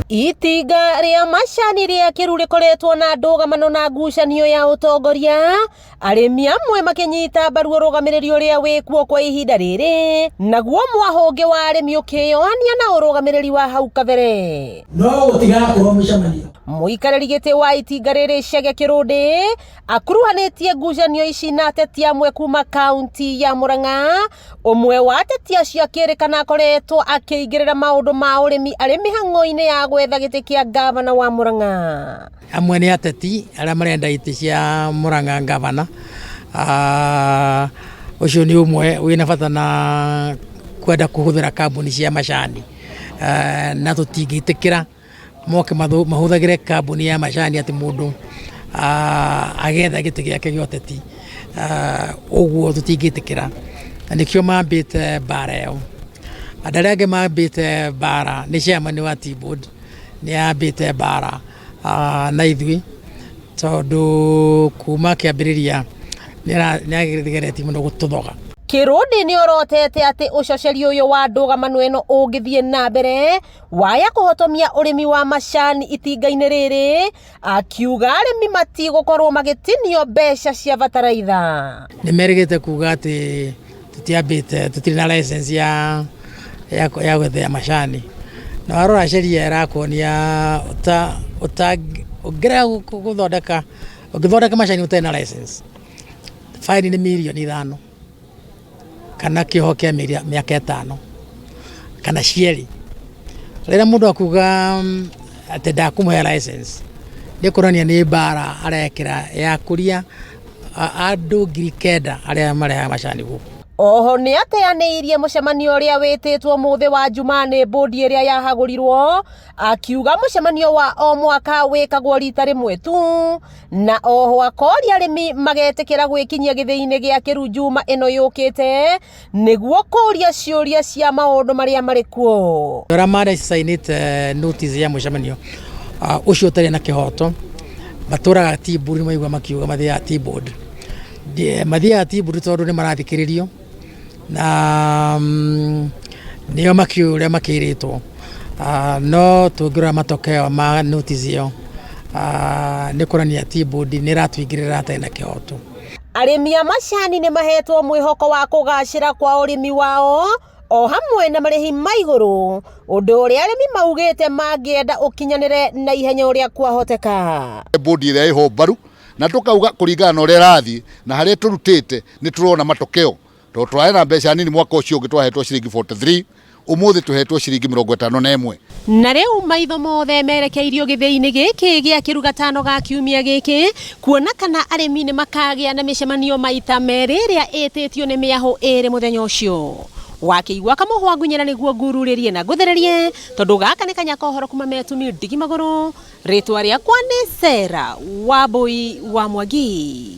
Itinga rĩa macani rĩa Kĩru rĩkoretwo na ndũgamano na ngucanio ya ũtongoria, arĩmi amwe makĩnyita mbaru ũrũgamĩrĩri ũrĩa wĩkuo kwa ihinda rĩrĩ, naguo mwahũ ũngĩ wa arĩmi ũkĩyoania na ũrũgamĩrĩri wa hau kabere. No gũtigakorwo mũcemanio. Mũikarĩri gĩtĩ wa itinga rĩrĩ Chege Kĩrũndĩ akuruhanĩtie ngucanio ici na ateti amwe kuma kaunti ya Murang'a. Ũmwe wa ateti acio akĩrĩkana akoretwo akĩingĩrĩra maũndũ ma ũrĩmi arĩ mĩhang'o-inĩ ya gwetha gĩtĩ kĩa ngavana wa Murang'a. Amwe nĩ ateti arĩa marenda itĩ cia Murang'a ngavana. Ũcio nĩ ũmwe wĩna bata na kwenda kũhũthĩra kambuni cia macani, na tũtingĩtĩkĩra moke mahũthagĩre kambuni ya macani atĩ mũndũ agetha gĩtĩ gĩake gĩa ũteti, ũguo tũtingĩtĩkĩra, na nĩkĩo mambĩte mbara ĩyo. Andũ arĩa angĩ mambĩte mbara nĩ chairman wa Tea Board, nĩ ambĩte mbara na ithuĩ, tondũ kuma kĩambĩrĩria nĩ ageretie mũno gũtũthoga. Kĩrũndĩ nĩ orotete atĩ ũcoceri ũyũ wa ndũgamano ĩno ũngĩthiĩ na mbere waya kũhotomia ũrĩmi wa macani itinga-inĩ rĩrĩ, akiuga arĩmi matigũkorwo magĩtinio mbeca cia bataraitha. Nĩ merĩgĩte kuga atĩ tũtiambĩte, tũtirĩ na license ya gũthĩa macani. Na warora sheria ĩrakuonia ũngĩrega gũthondeka, ũngĩthondeka macani ũtarĩ na license, fine nĩ mirioni 5 kana kĩoho kĩa mĩaka 5 kana cierĩ. Rĩrĩa mũndũ akuga atĩ ndakũmũhe license, nĩ kuonania nĩ mbara arekĩra ya kũria andũ 9,000 arĩa marehaga macani gũkũ. Oho nĩ ateanĩirie mũcemanio ũrĩa wĩtĩtwo mũthĩ wa Jumaa nĩ bũndi ĩrĩa yahagũrirwo, akiuga mũcemanio wa o mwaka wĩkagwo rita rĩmwe tu, na oho akoria arĩmi magetĩkĩra gwĩkinyia gĩthĩi-inĩ gĩa Kĩru Juma ĩno yũkĩte nĩguo kũria ciũria cia maũndũ marĩa marĩ kuo. Arĩa maracainĩte notice ya mũcemanio ũcio ũtarĩ na kĩhoto matũraga Tea Board, nĩ maigua makiuga mathiaga Tea Board. Mathiaga Tea Board tondũ nĩ marathikĩrĩrio na nĩo makĩũĩ ũrĩa makĩrĩtwo, no tũngĩrora matokeo ma notice ĩyo, nĩ kuonania Tea Board nĩ ĩratũingĩrĩra hatarĩ na kĩhoto. Arĩmi a macani nĩ mahetwo mwĩhoko wa kũgacĩra kwa ũrĩmi wao o hamwe na marĩhi ma igũrũ, ũndũ ũrĩa arĩmi maugĩte mangĩenda ũkinyanĩre na ihenya ũrĩa kwahoteka. Bodi ĩrĩa ĩho mbaru na tũkauga kũringana na ũrĩa ĩrathiĩ na harĩa tũrutĩte nĩ tũrona matokeo, tondũ tũrarĩ na mbeca nini mwaka ũcio ũngĩ twahetwo ciringi 43, ũmũthĩ tũhetwo ciringi 51. Na rĩu maitho mothe merekeirio gĩthĩi-inĩ gĩkĩ gĩa Kĩru gatano ga kiumia gĩkĩ kuona kana arĩmi nĩ makagĩa na mĩcemanio maita merĩ ĩrĩa ĩtĩtio nĩ mĩahũ ĩrĩ mũthenya ũcio. Wakĩigua kamũhwa ngunyĩra nĩguo ngururĩrie na ngũthererie, tondũ gaka nĩ kanya ka ũhoro kuma Metumi ndigi magũrũ. Rĩtwa rĩakwa nĩ Sarah Wambui wa Mwangi.